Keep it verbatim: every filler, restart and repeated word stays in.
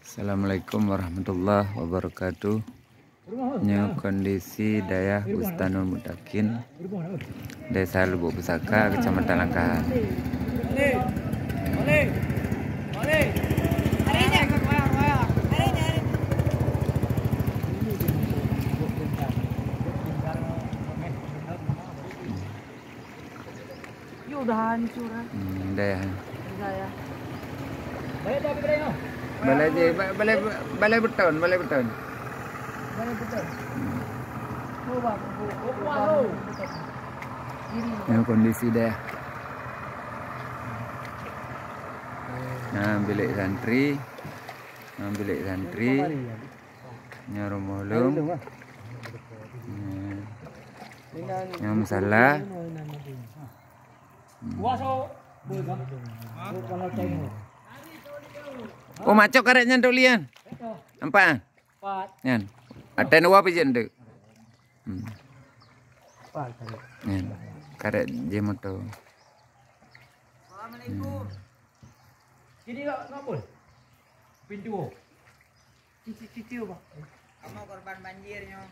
Assalamualaikum warahmatullahi wabarakatuh. Nyoe kondisi dayah Bustanul Mutakin, Desa Lubuk Pusaka, Kecamatan Langkahan. Yuk, udah hancur, eh. Hmm, deh. Udah, ya. Balai je, ba-, balai, balai beton, balai beton. Balai beton. Hmm. Coba, coba, coba. Ini. Nyoe kondisi deh. Nah, bilék santri. Nah, bilék santri. Nyoe rumoh lôn. Nyoe. Nyoe musala. Hmm. Oh, macok karet nyan, Tok Lian. Nampak, ah? Nyan. Ateueh dua pijak tu. Hmm. Nyan. Karet je moto. Hmm. Sini, Kak, ngapa? Pintu. Cuci-cuci, Bang. Kamu korban banjir, nyoh.